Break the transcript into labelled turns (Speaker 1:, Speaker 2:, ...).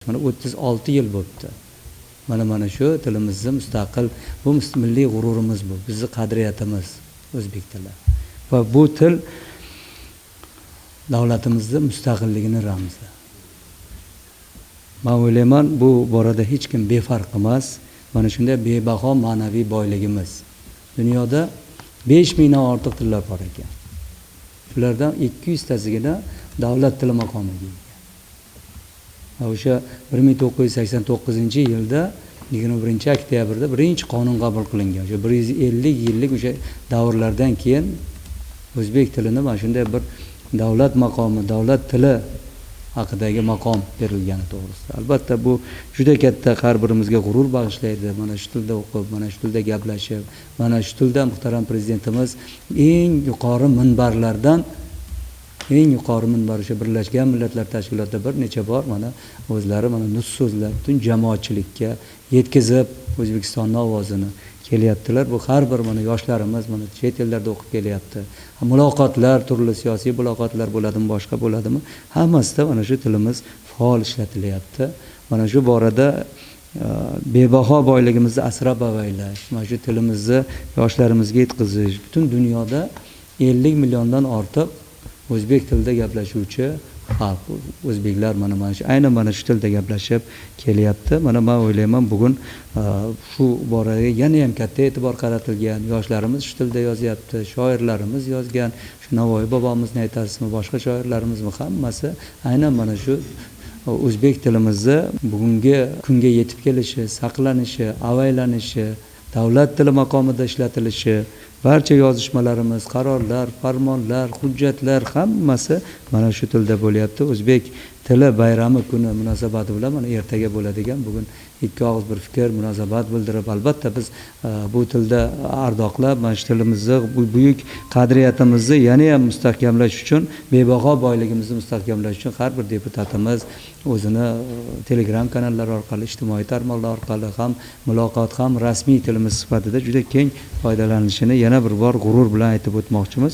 Speaker 1: Mana 36 yil bo'libdi. Mana shu tilimizni mustaqil, bu milliy g'ururimiz, bu bizni qadriyatimiz o'zbek tili. Va bu til davlatimizni mustaqilligini ramzi. Men o'ylayman, bu borada hech kim befarq emas. Mana shunday bebaho ma'naviy boyligimiz. Dunyoda 5000 dan ortiq tillar bor ekan. Shulardan 200 tasigina davlat tili maqomiga ega. Va o'sha 1989-yilda 21-oktyabrda birinchi qonun qabul qilingan. O'sha 150 yillik o'sha davrlardan keyin o'zbek tilini mana shunday bir davlat maqomi, davlat tili haqidagi maqom berilgani to'g'risida. Albatta bu juda katta har birimizga g'urur bag'ishlaydi. Mana shu tilda o'qib, mana shu tilda gaplashib, mana shu tilda muhtaram prezidentimiz eng yuqori minbarlardan, eng yuqori minbar o'sha Birlashgan Millatlar Tashkilotida bir necha bor mana o'zlari mana nutq so'zlab butun jamoatchilikka yetkazib O'zbekistonning ovozini kelyaptilar. Bu har bir mana yoshlarimiz mana chet ellarda o'qib kelyapti. Muloqotlar, turli siyosiy muloqotlar bo'ladimi, boshqa bo'ladimi, hammasida mana shu tilimiz faol ishlatilyapti. Mana shu borada bebaho boyligimizni asrab avaylash, mana shu tilimizni yoshlarimizga yetkazish, butun dunyoda 50 milliondan ortiq o'zbek tilida gaplashuvchi xalq, o'zbeklar mana shu aynan mana shu tilda gaplashib kelyapti. Mana men o'ylayman, bugun shu boraga yana ham katta e'tibor qaratilgan, yoshlarimiz shu tilda yozyapti, shoirlarimiz yozgan, shu Navoiy bobomizni aytasizmi, boshqa shoirlarimizmi, hammasi aynan mana shu o'zbek tilimizni bugungi kunga yetib kelishi, saqlanishi, avaylanishi, davlat tili maqomida ishlatilishi, barcha yozishmalarimiz, qarorlar, farmonlar, hujjatlar hammasi mana shu tilda bo'lyapti. O'zbek tili bayrami kuni munosabati bilan mana ertaga bo'ladigan bugun ikki og'iz bir fikr, munosabat bildirib, albatta biz bu tilda ardoqlab, mana shu tilimizni, bu buyuk qadriyatimizni yana ham mustahkamlash uchun, bebaho boyligimizni mustahkamlash uchun har bir deputatimiz o'zini Telegram kanallari orqali, ijtimoiy tarmoqlar orqali ham muloqot, ham rasmiy tilimiz sifatida juda keng foydalanilishini yana bir bor g'urur bilan aytib o'tmoqchimiz.